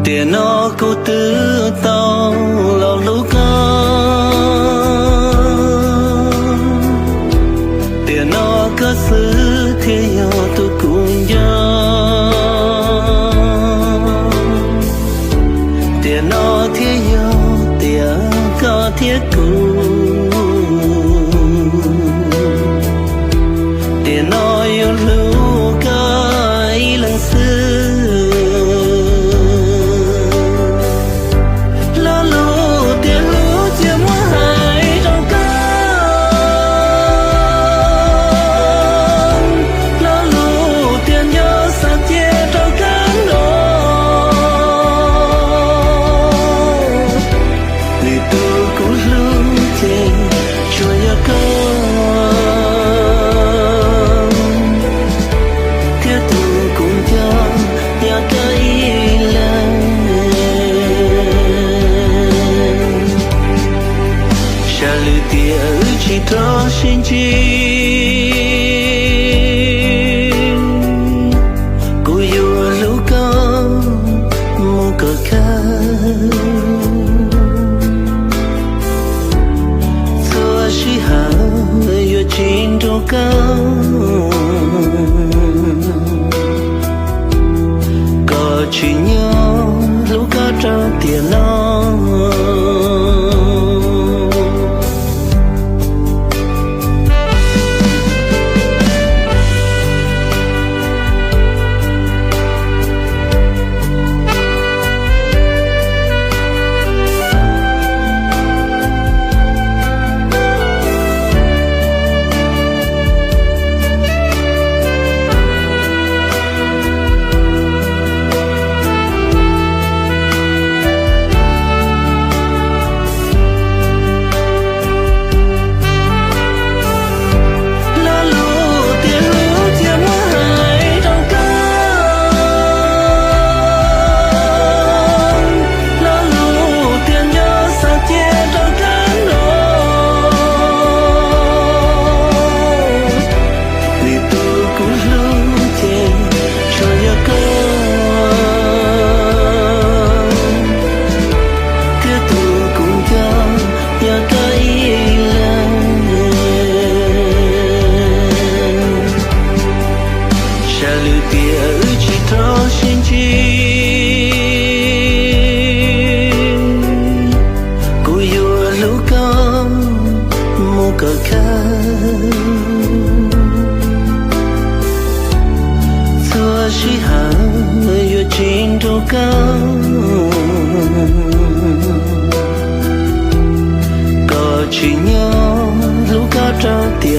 Tiam no kuv twb tau los hlub koj, tiam no koj xwb thiaj yog tus kuv nco. Tiam no thiaj yog tiam koj thiab kuv, tiam no yuav hlub koj ib leeg xwb. Lo lus tias hlub cia muab hais rau koj, lo lus tias nco xav cia rau koj los. Vim tus kuv hlub ces tsuas yog koj, thiab tus kuv nco yog koj ib leeg. Xav lwm tiam wb tsis rov sib ntsib, kuv yuav hlub koj mus kom khawb. Txhua sij hawm yuav tsis nrug koj, koj tsis nyob hlub koj rau tiam no. Lo lus tias hlub cia muab hais rau koj, lo lus tias nco xav cia rau koj los. Vim tus kuv hlub ces tsuas yog koj, thiab tus kuv nco yog koj ib leeg. Xav lwm tiam wb tsis rov sib ntsib, kuv yuav hlub koj mus kom khawb. Txhua sij hawm yuav tsis nrug koj, koj tsis nyob hlub koj rau tiam